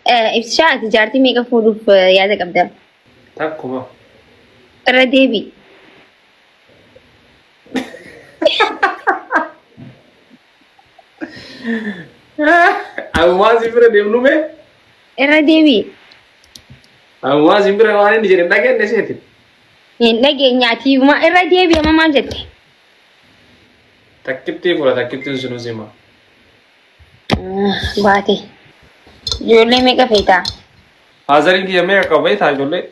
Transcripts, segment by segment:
Ibsishaa, ati jaartii meeqa fuudhuuf yaada qabda? Takkuma. Irra deebi. Ammaa si bira deemnu mee? Irra deebi. Ammaa si bira waan inni jedhe hin dhageenye seeti. Hin dhageenye, ati irra deebi, amma maal jette? Takkittii fuudha, takkittiin sunus hima. Baate. Ijoollee meeqa feetaa? Fatheriin kiyya meeqa qaba beektaa ijoollee?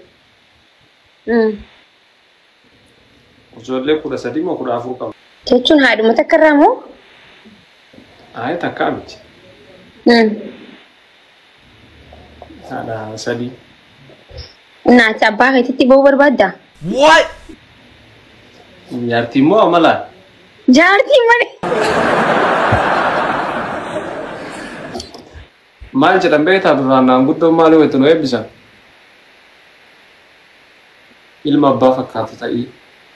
Ijoollee 13 moo 14 qaba. Jechuun haadhuma takka irraa moo? Ayi, takkaa miti. Haadha sadii. Naati abbaa keetitti ba'uu barbaaddaa? What? Jaartii immoo amalaan. Jaartii malee. Maal jedhan beektaa, duraan naan guddoon maal weetu nu eebbisan? Ilma abbaa fakkaatu ta'ii,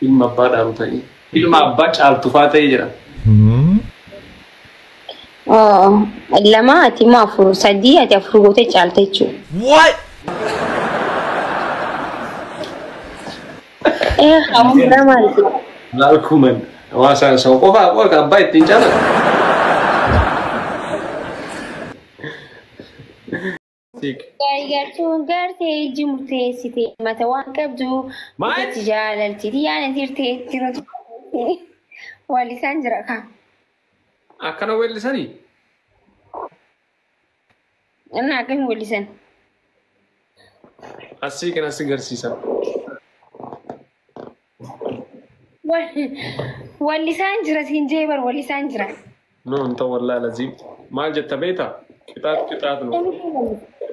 ilma abbaa dhaalu ta'ii, ilma abbaa caaltufaa ta'ii jedhan. Lama, ati immoo afur, sadii, ati afur gootee caalta jechuudha. What? Hawwan biraa maali? Laal kuman waa isaan san qofaa qofa abbaa ittiin caalan. Siik. Gartuun gartee ijji murteessite mata waan qabdu. Maal? Itti jaalalti yaana tirtee jirutu wallisaan jira kaa. Akkana weellisanii? Inni akkamiin wallisan? Asii kan asi garsiisa. Wallisaan jira siin jee bar, wallisaan jira. No, hin ta'u, wallaahi laziim. Maal jetta beektaa? Qixaat qixaat nu.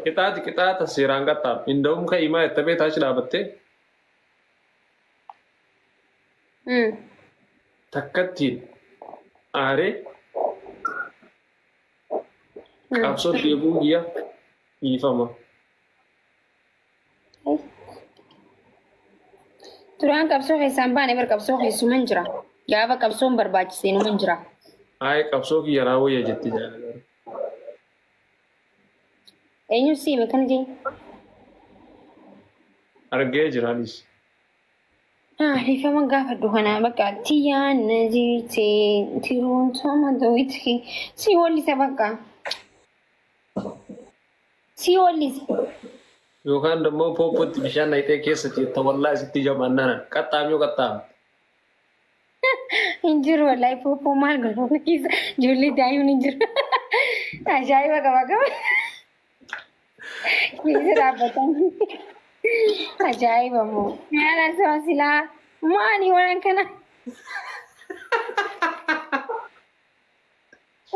Qixaati qixaata seeraan qaxxaamu. Inda'uun ka'imaa jetta beektaa achi dhaabattee? Takkattiin aaree qabsoo deebi'uu giyya dhiifama. Duraan qabsoo keessaan baane bar, qabsoo keessuman jira. Gaafa qabsoon barbaachisee numan jira. Ayi, qabsoo kiyya raawwayya jetti jaalala. Eenyu siime kana jee? Argee jiraanis. Dhiifama gaafadhu kana bakka tiyyaan na jirte tiruun toma doyti si wallisa bakka. Si wallisa. Yookaan immoo poopootti bishaan naqxee keessa ceetta, wallaa sitti jabaannana. Qaxxaam yoo qaxxaam. Hin jiru wallahi, poopoo maal godhu keessa ijoollee daa'imni hin jiru. Ajaa'iba qaba qaba. Keessa dhaabbatan. Ajaa'iba moo. Maal asuma silaa maali waan kana?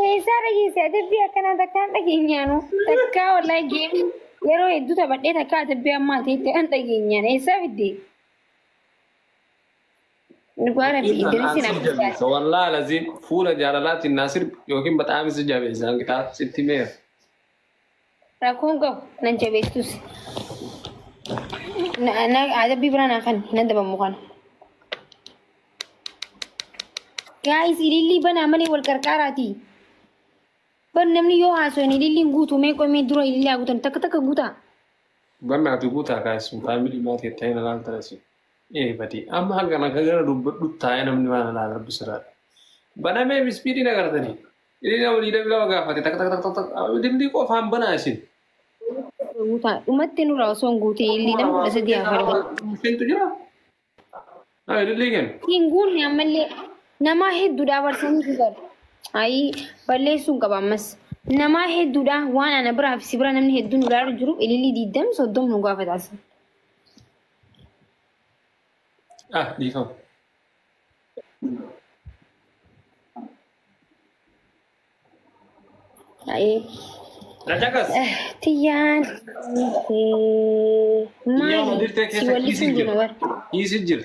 Eessaa dhageesse adabbii akkanaa? Takkaan dhageenyaanu takkaa wallahi geemii yeroo hedduu taphadhee takkaa adabbii ammaa ta'etti kan dhageenyaan eessaa fidde? Dhugaa Rabbi Idrisi na Jabeessa wallaa laziim, fuula jaalalaatiin naasir yookiin baxaami si jabeessa qixaa sitti meera. Rakkoon qabu, nan jabeessus. Adabbii biraa naa kan hin adabamu kana. Guys, ilillii banaa malee wal qarqaaraati. Bar namni yoo haasa'an ililliin guutuu mee qomee dura ilillii haa guutan, takka takka guutaa. Bannaati guutaa kaasum family maatii ta'in alaal tarasi. Ee badi amma hanga akka gara dubbadhu taa'ee namni waan alaal rabbi siraadha. Banamee speediin agartanii. Inni nama 22 gaafate takka takka takka takka ilillii qofaan banaa isin. Guutaa dhumatti nurraa osoo hin guutin ilillii nama 13 hafan. Seentu jira. Haa, ilillii kennu. Hin guunne ammallee, nama hedduudha barsanii fidan. Ayi, balleessuun qaba ammas. Nama hedduudha waan ana biraa fi si bira namni hedduun nu ilaalu jiru, ilillii 20 30 nu gaafataas. Ah, dhiifama. Ayi. Rajakas. Tiyyaan maali Dirtee si keessa wallisuun kiisi jira jira. bar. Kiisi jira.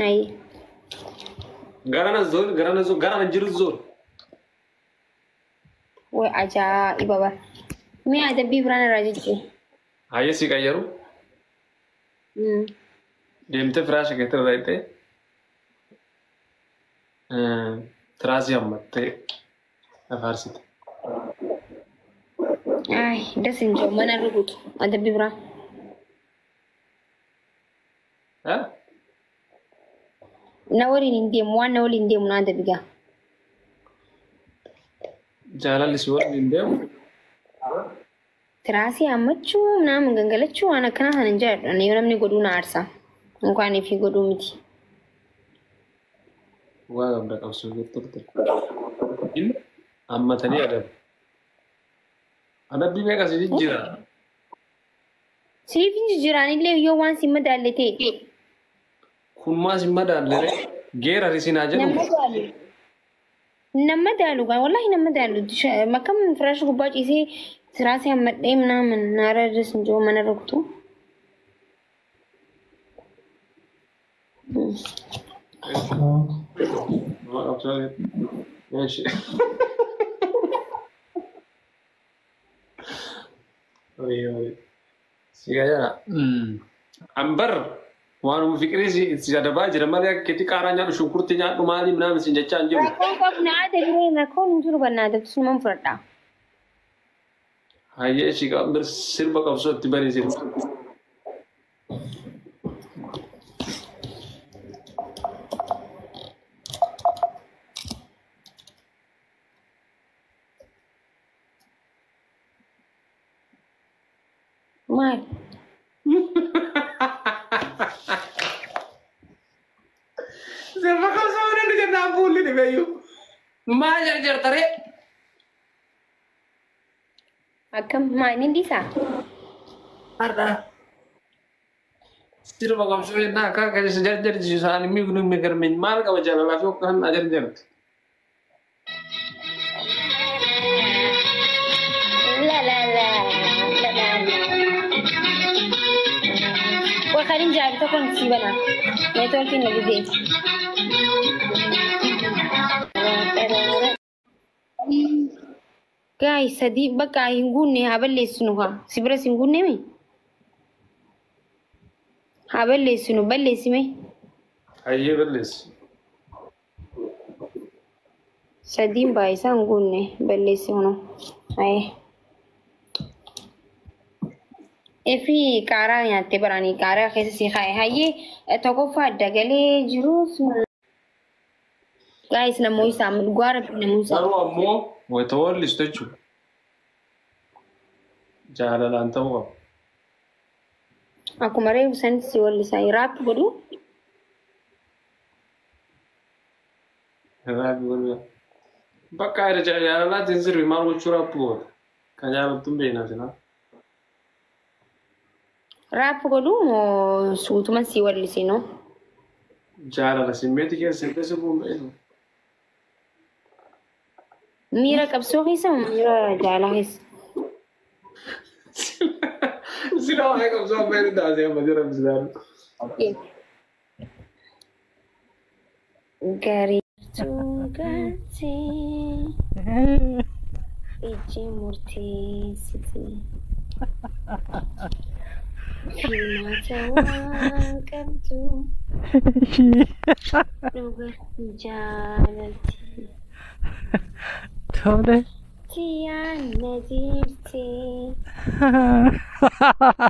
Ayi. Garana zoon, garana zoon, garana jiru zoon. Way, ajaa'iba bar. Mi'a adabbii biraan irraa jechuudha. Hayyee, si qayyaru. Deemtee firaasha keetti irra dhaqxee tiraasii hammattee afaarsite. Ay, das hin jiru mana rukutu adabbii biraa. Na waliin hin deemu waan na waliin deemu na adabi gaa. Jaalalli si waliin hin deemu. Tiraasii hammachuu nama gangalachuu waan akkanaa sana hin jaalladhu. Yoo namni godhuu na aarsa. Inkaan ifii godhuu miti. Waa qabda qabsoo turte. Hammatanii adabu. Adabbii meeqa si jijjiira? Siif hin jijjiiraanillee yoo waan si madaalle ta'e. Kun maa si madaalle ree? Geera risinaa jedhu. Nama madaalu. Nama madaalu gaa wallaahi nama madaalu. Makam firaash gubbaa ciisee tiraasii hammadhee ምናምን naara irras hin jiru mana rukutu. Nama qabsoo Eeshi. Sigaa Ambar waanuma fiqirii si adabaa jira malee akka itti qaaraa nyaadhu shunkurtii nyaadhu maali minaamin sin jechaa hin jiru. Rakkoon qabu na adabiree rakkoon hin jiru kan na adabsu numa fudhadha. Hayyee ishii sirba qabsoo itti bari sirba. Maal? Sirba qabsoo namni jennaan fuulli dhibeeyyuu. Maal jarjartaree? Akkam maal inni dhiisaa? Har'a. Sirba qabsoo jennaan akka akka jarjarchiisu isaanii miidhagni migarmeen maal qaba jaalalaa fi kan jarjarti. La la la la la la. Wakaalin jaabi tokkoon sii bana. Neetwoorkiin na gubee. Gaay sadii bakka hin guunne haa balleessinu haa. Si biras hin guunne mi? Haa balleessinu balleessime. Hayyee balleessi. Sadiin baay'isaa hin guunne balleessi kunoo. Hayyee. Efi qaaraa nyaattee baranii qaaraa keessa si kaa'e. Hayyee tokkoffaa dagalee jiru. Gaayis namoota isaa dhugaa rabbi namoota isaa. Garuu ammoo wayita wallistu jechuudha. Jaalalaan ta'uu qaba. Akkuma reefu sanis si wallisaa raappi godhu. Raappi godhu. Bakka jaalalaatiin sirbi maal gochuu raappi godha? Kan jaalattu hin beekna silaa. Raappi godhu moo suutuma si wallisee noo? Jaalala simmeeti keessa sirbee sirbuun beeknu. Miira qabsoo keessa moo miira jaalaa keessa? Silaa waa'ee qabsoo amma inni taasisee amma jira bishaan. Garituu galtee ijji murteessite filmaata waan qabdu dhugatti jaalatti. Tole. Tiyaan na jirtee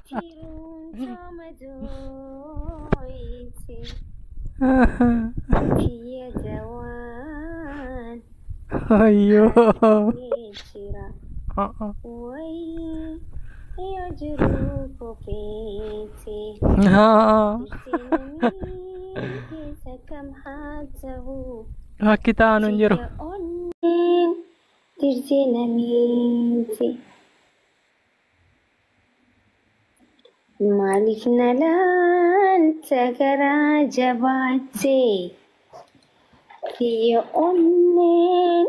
tiruun tooma dooyite tiyya dawaan Ayyoo. jira wayii yoo jiru kofeete jirti namni keessa kam haa ta'u Bakki taa'an hin jiru. tiyya onneen jirti namiiti. Maaliif na laalta garaa jabaattee tiyya onneen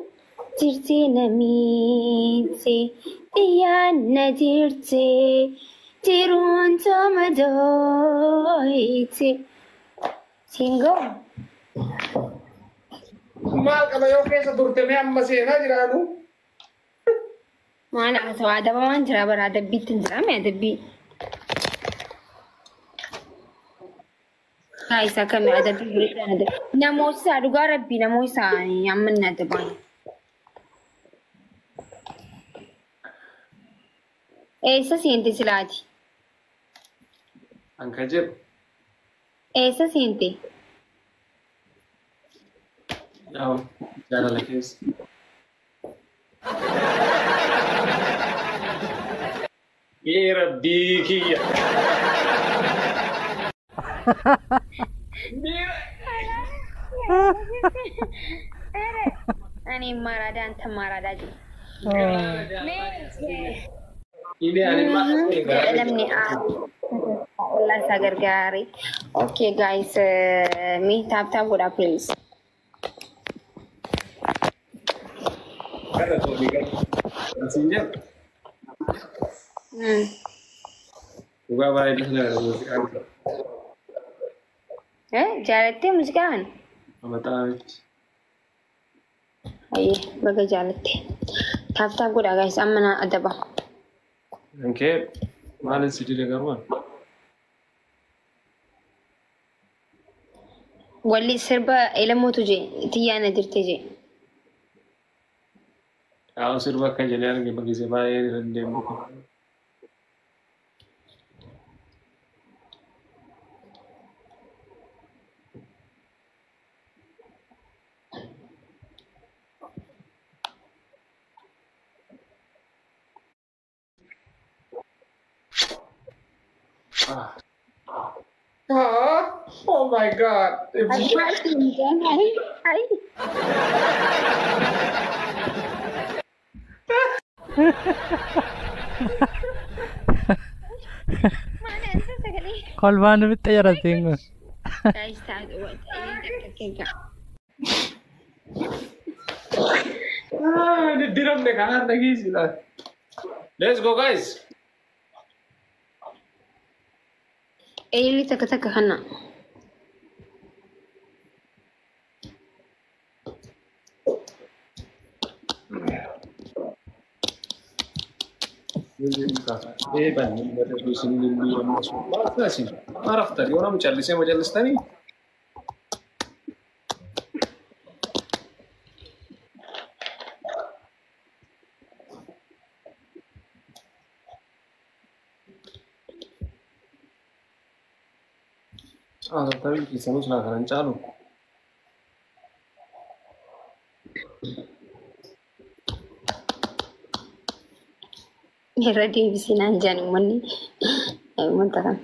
jirti namiiti xiyyaan na jirti tiruun tooma dooyite. Singoo. Maal qaba yoo keessa turte mee amma seenaa jiraanu? Maal haasawaa adabamaan jira bara adabbiitti hin jira mee adabbii. Haa isa akkamii adabbii bireedhaan adabbii. Namoota isaa dhugaa rabbii namoota isaa amma inni adabaan. Eessa seente silaati? Anka jedhu. Eessa seente? Yaa'u jaalala keessa. Ee Rabbii kiyya. Ani maaraadhaa anta maaraadhaa jiru. Namni ollaa isaa gargaare. Okay guys, mee tap tap godhaa please. Dhugaa baay'ee jaalladha muuziqaan. Jaalattee muuziqaa kana? Amataa miti. Ayyee baga jaalatte. Tap tap godhaa guys, amma na adaba. Ankee maalin si dide garuu? Walli sirba elamotu je xiyyaana jirte je. Yaa'u sirba akka jedhee arge bagise baay'ee dandeemu. Oh my God. Kolfaan nutti jarateen kun. Diddiramne kanaan dhageessisa. Let's go guys. Eeyilii takka takka kana. Maal Tabii keessanus naa kanan caalu. Irra deebisee naan jedhan uummanni uummata kana.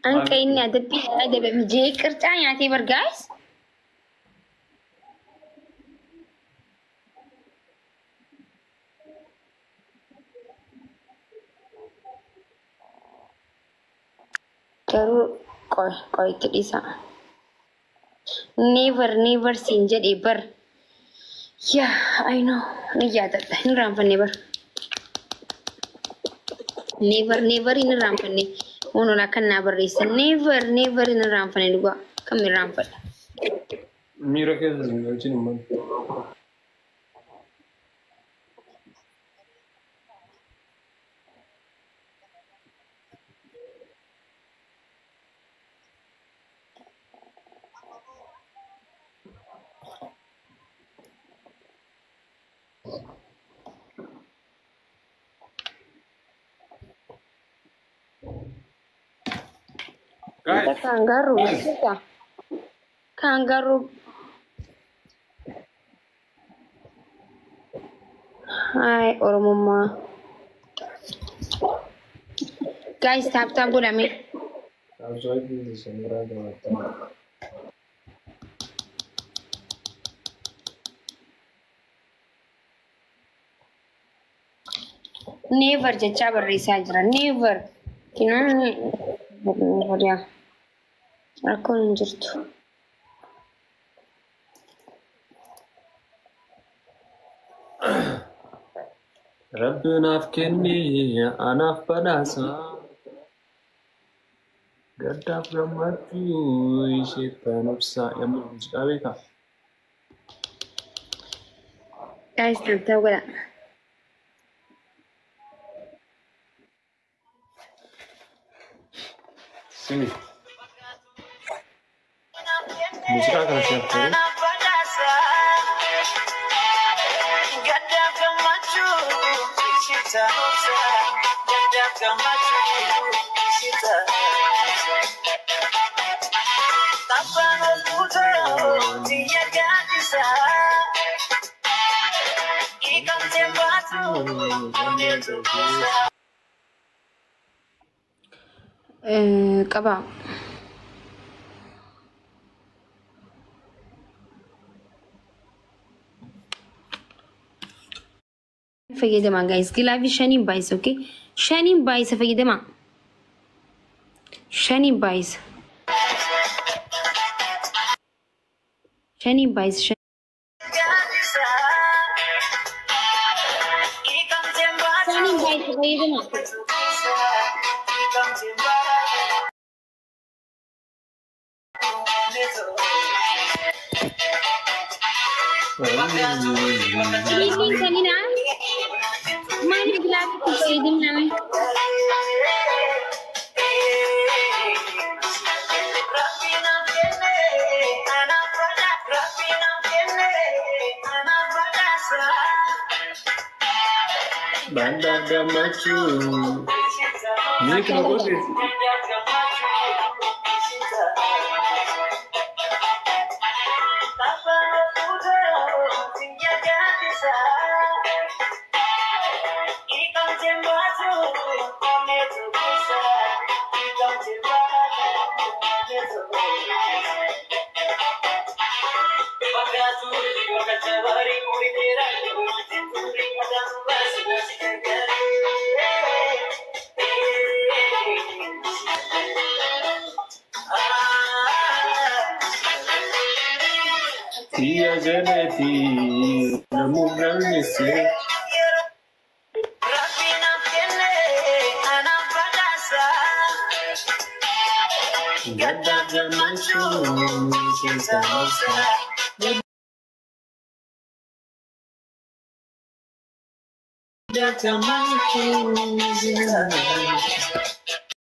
Anka inni adabbii adabame jee qircaa nyaatee bar guys. Garuu qoy qoy itti dhiisa. Never never siin jedhee bar. Yeah, I know. Ni yaadadha. Hin raanfanne bar. Never never hin raanfanne. Unuun akkan naa barreessa. Never never hin raanfanne dhugaa. Kam hin raanfadha. Miira keessa hin galchin uummanni. Guys. Kangaroo. Kangaroo. Hi, Oromummaa. Guys, tap tap godhame. Never jechaa barreessaa jira. Never. Kinoo never yaa. Rakkoon hin jirtu. Rabbi naaf kennee anaaf badhaasa. Gaddaaf gammachuu isheettan obsa. Yommuu muuziqaa beekaa? Guys, tap tap godhaa. Simi. Muuziqaa kana si affeeree. Qaba. Fayyadamaa guys, gilaafii shaniin baay'isa, okay? Shaniin baay'isa fayyadamaa. Shaniin baay'isa. Shaniin baay'isa. Shaniin baay'isa fayyadamaa. Ililliin kaninaa maaliif gilaafitti fayyadamname? Bandar gammachuu. Miik na godhe. Tiyya jalatti namuuf galmeesse. Gaddaaf gammachuu keessa obsa. Gaddaaf gammachuu keessa obsa.